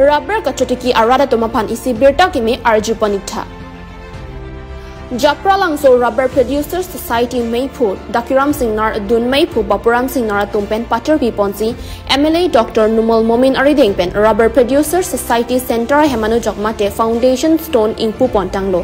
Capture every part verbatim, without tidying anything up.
Rubber kachotiki arat atum aphan isi birta keme arju pon ik tha. Japralangso Rubber Producers Society meiphu Dakiram Singnar, dun meiphu Bapuram Singnar atum pen pathurpi ponsi M L A Doctor Numal Momin arideng pen Rubber Producers Society Center ahem anujok mate foundation stone ingpu pon tanglo.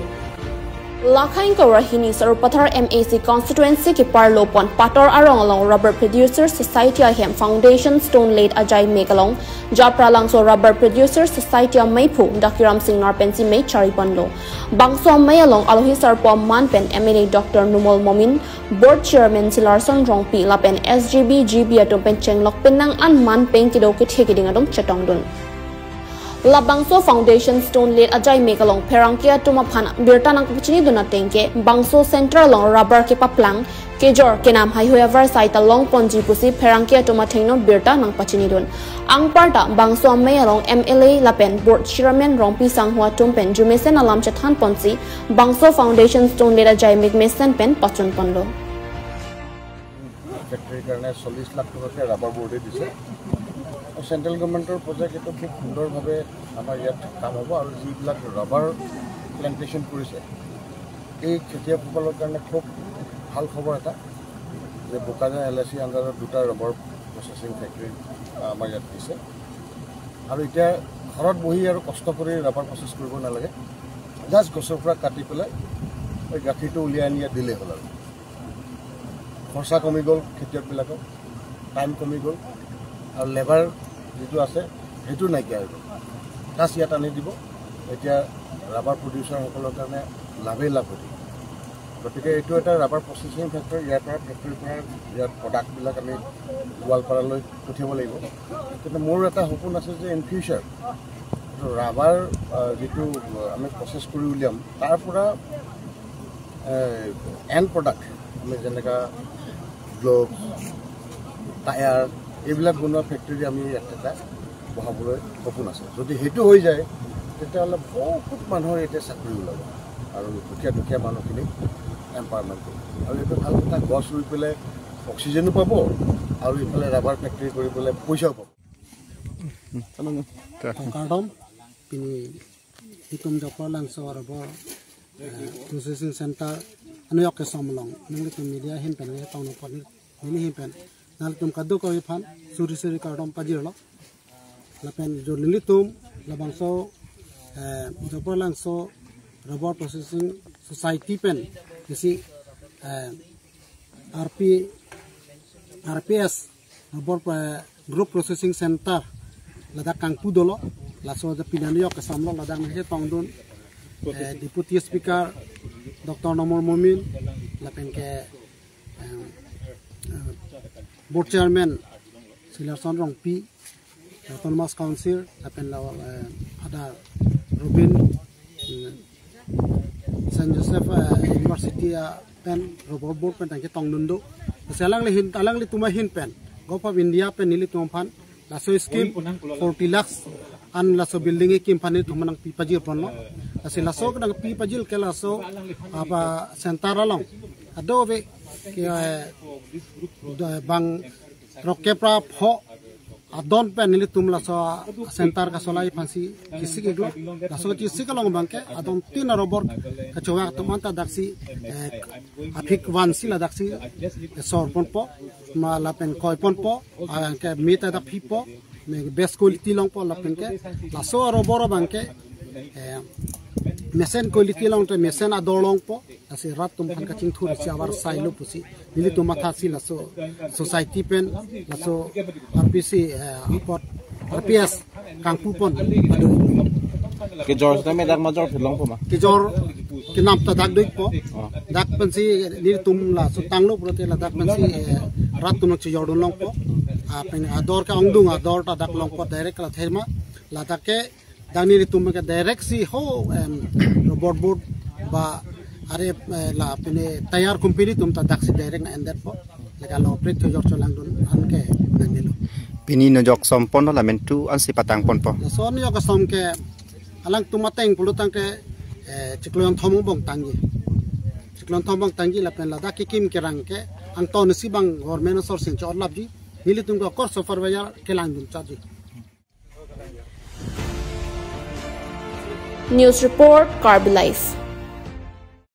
Lakha ingkoi ra hini Sarupathar M A C constituency keparlo pon Pator arong along Rubber Producers Society ahem foundation stone laid ajai mek along Japralangso Rubber Producers Society ameiphu Dakiram Singnar pensi mei chari ponlo. Bangso amei along alohi sarpo aman pen M L A Doctor Numal Momin, Board Chairman Silarson Rongpi lapen S G B, G B atum pen chenglok penang an man peng kedo kethe keding atum chetongdun. Labangso foundation stone laid ajai mek along pherangke atum aphan birta nangpachinidun ateng ke bangso center along rubber kepaplang kejor kenam haihui avarsai ta long ponji pusi pherangke atum athengno birta nangpachinidun. Anparta bangso amei along M L A lapen Board Chairman Rongpi sangho atum pen jumesen alam chethan ponsi bangso foundation stone laid ajai mek mesen pen pachun ponlo. ফেক্টৰীৰ কাৰণে চল্লিছ লাখ টকাকৈ ৰাবাৰ বৰ্ডে দিছে। আৰু চেণ্ট্ৰেল গভৰ্ণমেণ্টৰ প্ৰজেক্ট এইটো খুব সুন্দৰভাৱে আমাৰ ইয়াত কাম হ'ব। আৰু যিবিলাক ৰাবাৰ প্লেণ্টেশ্যন কৰিছে, এই খেতিয়কসকলৰ কাৰণে খুব ভাল খবৰ এটা যে বোকাজান এল আই চি আণ্ডাৰত দুটা ৰাবাৰ প্ৰচেছিং ফেক্টৰী আমাৰ ইয়াত দিছে। আৰু এতিয়া ঘৰত বহি আৰু কষ্ট কৰি ৰাবাৰ প্ৰচেছ কৰিব নালাগে, জাষ্ট গছৰ পৰা কাটি পেলাই এই গাখীৰটো উলিয়াই আনি ইয়াত দিলেই হ'ল। আৰু খৰচা কমি গ'ল খেতিয়কবিলাকৰ, টাইম কমি গ'ল, আৰু লেবাৰ যিটো আছে সেইটো নাইকিয়া হৈ গ'ল। প্লাছ ইয়াত আনি দিব, এতিয়া ৰাবাৰ প্ৰডিউচাৰসকলৰ কাৰণে লাভেই লাভ হৈ থাকিব। গতিকে এইটো এটা ৰাবাৰ প্ৰচেছিং ফেক্টৰী, ইয়াৰ পৰা ফেক্টৰীৰ পৰা ইয়াৰ প্ৰডাক্টবিলাক আমি গোৱালপাৰালৈ পঠিয়াব লাগিব। কিন্তু মোৰ এটা সপোন আছে যে ইন ফিউচাৰ এইটো ৰাবাৰ, আহ, যিটো, আহ, আমি প্ৰচেছ কৰি উলিয়াম, তাৰ পৰা এণ্ড প্ৰডাক্ট আমি যেনেকা গ্ল'ভছ, টায়াৰ, এইবিলাক বনোৱা ফেক্টৰী আমি ইয়াত এটা বহাবলৈ সপোন আছে। যদি সেইটো হৈ যায়, তেতিয়াহ'লে বহুত মানুহৰ ইয়াতে চাকৰি ওলাব আৰু দুখীয়া দুখীয়া মানুহখিনিক এম্পাৱাৰমেণ্ট কৰিব। আৰু এইটো ভাল কথা, গছ ৰুই পেলাই অক্সিজেনো পাব আৰু ইফালে ৰাবাৰ ফেক্টৰী কৰি পেলাই পইচাও পাব। Kardom, pini itum Japralangso Rubber, eh, Processing Center anuyok kesom along nanglitum media ahin pen nangpangno pon, neli ahin pen nanglitum kadokave aphan suri suri kardom pajirlo. Lapen jo nelitum labangso, eh, Japralangso Rubber Processing Society pen isi, eh, R P, R P S, Rubber, eh, Group Processing Center ladak kangpu dolo. Laso ja pini anuyok kesom along ladak nangchetongdun, eh, Deputy Speaker Doctor Numal Momin, lapen ke, eh, eh, Board Chairman Silarson Rongpi, Autonomous Council, lapen la, eh, ada Robin, eh, Saint Joseph, eh, University, eh, pen Rubber Board pen tangchetongdun do. Lasi alangli ahin, alanglitum ahin pen Govt of India pen nelitum aphan laso scheme forty lakhs an laso building kekim aphan nelitum nangpi pajir ponlo. Lasi laso nangpi pajir ke laso apa center along kadokave ke, eh, do bang throkkep ra pho adon pen nelitum laso center kasolai aphansi chesik iklo. Laso chesik along abangke adon tin arobor kachowak atum anta daksi, eh, aphik vansi ladaksi, eh, sor ponpo, ma lapen koi ponpo, abangke mita dak phipo, me best quality longpo lapen ke laso arobor abangke, eh, mesen quality longte mesen ador longpo. Lasi rat atum aphan kachingthur isi avarsai lo pusi nelitum mathasi laso society pen laso R P C, eh, apot R P S kangpu pon pado. Kejor sita me dak major phelong po ma? Kejor kenam ta dak doik po. Dak pensi nelitum laso tanglo pulote ladak pensi, eh, rat atum chejordun longpo. Ah, pen ador ke ongdung ador ta dak longpo direct la thema. Ladak ke dak nelitum ke direct si ho, em, Rubber Board ba are, eh, la pine tayar company atum ta daksi direct nang-endetpo. Lake lo prit thojor cholangdun an ke nangnelo. Pini anuyok som ponlo, lapen tu ansi patang ponpo? Laso anuyok kesom ke alangtum ateng pulotangte, eh, chiklo kethom angbong tangji. Chiklo kethom angbong tangji lapen ladak kekim kerang ke angton isi abang government asor sing cho-otlapji. Nelitum ke akor supervisor kelangdun chaji. News Report, Karbi Live.